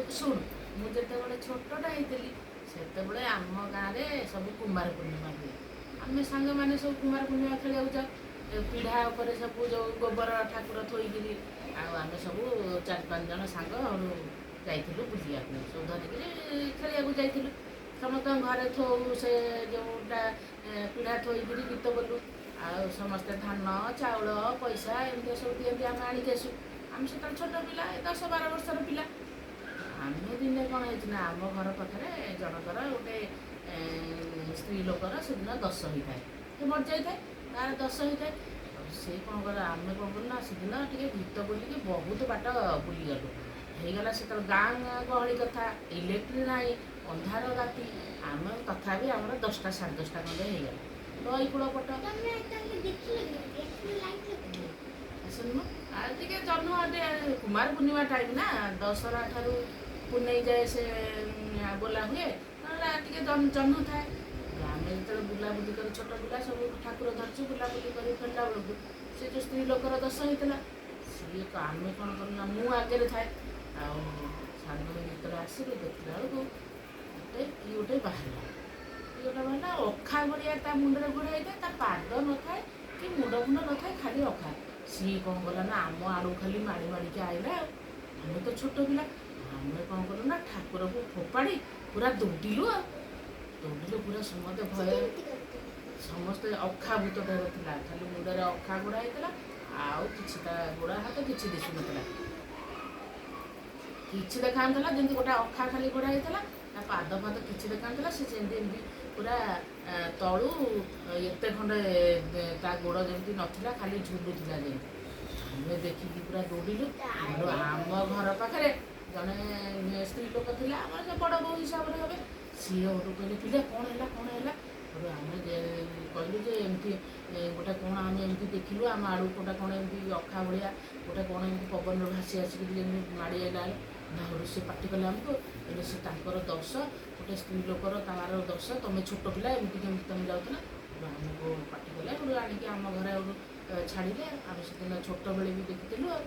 ତୁ ଶୁଣୁ, ମୁଁ ଯେତେବେଳେ ଛୋଟଟା ହେଇଥିଲି ସେତେବେଳେ ଆମ ଗାଁରେ ସବୁ କୁମାର ପୂର୍ଣ୍ଣିମା ହୁଏ। ଆମେ ସାଙ୍ଗମାନେ ସବୁ କୁମାର ପୂର୍ଣ୍ଣିମା ଖେଳିବାକୁ ଯାଉ। ଏ ପିଢ଼ା ଉପରେ ସବୁ ଯେଉଁ ଗୋବର ଠାକୁର ଥୋଇକିରି, ଆଉ ଆମେ ସବୁ ଚାରି ପାଞ୍ଚ ଜଣ ସାଙ୍ଗ ଯାଇଥିଲୁ ବୁଲିବାକୁ, ସବୁ ଧରିକିରି ଖେଳିବାକୁ ଯାଇଥିଲୁ। ସମସ୍ତଙ୍କ ଘରେ ଥୋଉ ସେ ଯେଉଁଟା ପିଢ଼ା ଥୋଇକିରି ଗୀତ ବୋଲୁ, ଆଉ ସମସ୍ତେ ଧାନ ଚାଉଳ ପଇସା ଏମିତି ସବୁ ଦିଅନ୍ତି, ଆମେ ଆଣିକି ଆସୁ। ଆମେ ସେତେବେଳେ ଛୋଟ ପିଲା, ଏ 10-12 ବର୍ଷର ପିଲା। ଆମେ ଦିନେ କ'ଣ ହେଇଛି ନା, ଆମ ଘର ପାଖରେ ଜଣଙ୍କର ଗୋଟେ ସ୍ତ୍ରୀ ଲୋକର ସେଦିନ ଦଶ ହେଇଥାଏ, ସେ ମରିଯାଇଥାଏ, ତାର ଦଶ ହେଇଥାଏ। ଆଉ ସେ କ'ଣ କରେ, ଆମେ କ'ଣ କଲୁ ନା ସେଦିନ ଟିକେ ଗୀତ ବୋଲିକି ବହୁତ ବାଟ ବୁଲିଗଲୁ। ହେଇଗଲା ସେତେବେଳେ ଗାଁ ଗହଳି କଥା, ଇଲେକ୍ଟ୍ରି ନାହିଁ, ଅନ୍ଧାର ରାତି। ଆମେ ତଥାପି ଆମର 10ଟା 10:30 ଖଣ୍ଡେ ହେଇଗଲା ନଈ କୂଳ ପଟ। ତମେ ତାଙ୍କୁ ଦେଖିଲ କେମିତି? ଏଠି ଲାଇଟ୍ ଲଗେଇଥିଲ? ଶୁଣୁନୁ, ଆଉ ଟିକେ ଜହ୍ନ ଟିକେ, କୁମାର ପୂର୍ଣ୍ଣିମା ଟାଇମ୍ ନା, ଦଶହରା ଠାରୁ ପୁନେଇ ଯାଏ ସେ ବୋଲା ହୁଏ, ନହେଲେ ଟିକେ ଜହ୍ନ ଥାଏ। ଆମେ ଯେତେବେଳେ ବୁଲାବୁଲି କରି, ଛୋଟ ପିଲା ସବୁ ଠାକୁର ଧରିଛୁ, ବୁଲାବୁଲି କରି ଫେରିଲା ବେଳକୁ ସେ ଯେଉଁ ସ୍ତ୍ରୀ ଲୋକର ଦଶ ହେଇଥିଲା, ସିଏ ଆମେ କ'ଣ କଲୁ ନା, ମୁଁ ଆଗରେ ଥାଏ ଆଉ ସାଙ୍ଗ ହେଇକି ଯେତେବେଳେ ଆସିଲୁ, ଦେଖିଲା ବେଳକୁ ଗୋଟେ କି ଗୋଟେ ବାହାରିଲା, କି ଗୋଟେ ବାହାରିଲା ଅଖା ଭଳିଆ, ତା ମୁଣ୍ଡରେ ଘୋଡ଼ା ହେଇଥାଏ, ତା ପାଦ ନଥାଏ କି ମୁଣ୍ଡ ଫୁଣ୍ଡ ନଥାଏ, ଖାଲି ଅଖା। ସିଏ କ'ଣ କଲା ନା ଆମ ଆଡ଼କୁ ଖାଲି ମାଡ଼ି ମାଡ଼ିକି ଆଇଲା। ଆଉ ଆମେ ତ ଛୋଟ ପିଲା, ଆମେ କ'ଣ କଲୁ ନା ଠାକୁରକୁ ଫୋପାଡ଼ି ପୁରା ଦୌଡ଼ିଲୁ, ଆଉ ଦୌଡ଼ିଲୁ ପୁରା ସମସ୍ତେ ଭୟ। କେମିତି କରୁଥିଲେ? ସମସ୍ତେ ଅଖା ଭୂତଟା ଥିଲା, ଖାଲି ମୁଣ୍ଡରେ ଅଖା ଘୋଡ଼ା ହେଇଥିଲା, ଆଉ କିଛି ତା ଗୋଡ଼ ହାତ କିଛି ଦିଶୁନଥିଲା, କିଛି ଦେଖାଯାଉନଥିଲା। ଯେମିତି ଗୋଟେ ଅଖା ଖାଲି ଘୋଡ଼ା ହେଇଥିଲା, ତା ପାଦ ଫାଦ କିଛି ଦେଖାଯାଉନଥିଲା। ସେ ସେମିତି ଏମିତି ପୁରା ତଳୁ ଏତେ ଖଣ୍ଡେ ତା ଗୋଡ଼ ଯେମିତି ନଥିଲା, ଖାଲି ଝୁଲୁଥିଲା ଯେମିତି। ଆମେ ଦେଖିକି ପୁରା ଦୌଡ଼ିଲୁ। ଆଉ ଆମ ଘର ପାଖରେ ଜଣେ ସ୍ତ୍ରୀ ଲୋକ ଥିଲା, ଆମର ସେ ବଡ଼ ବୋଉ ହିସାବରେ ହେବେ। ସିଏ ସେଠୁ କହିଲେ, ପିଲା କ'ଣ ହେଲା, କ'ଣ ହେଲା? ସେଠୁ ଆମେ କହିଲୁ ଯେ ଏମିତି ଗୋଟେ କ'ଣ ଆମେ ଏମିତି ଦେଖିଲୁ, ଆମ ଆଡ଼କୁ ଗୋଟେ କ'ଣ ଏମିତି ଅଖା ଭଳିଆ ଗୋଟେ କ'ଣ ଏମିତି ପବନରେ ଭାସି ଆସିକି ଯେମିତି ମାଡ଼ି ଆଇଲା। ନା ସେଠୁ ସେ ପାଟି କଲେ ଆମକୁ, କହିଲେ ସେ ତାଙ୍କର ଦୋଷ, ଗୋଟେ ସ୍ତ୍ରୀ ଲୋକର ତାର ଦୋଷ, ତମେ ଛୋଟ ପିଲା ଏମିତି କେମିତି ତମେ ଯାଉଥିଲ? ସେଠୁ ଆମକୁ ପାଟି କଲେ, ସେଠୁ ଆଣିକି ଆମ ଘରେ ସେଠୁ ଛାଡ଼ିଲେ। ଆମେ ସେଦିନ ଛୋଟବେଳେ ବି ଦେଖିଥିଲୁ ଆଉ।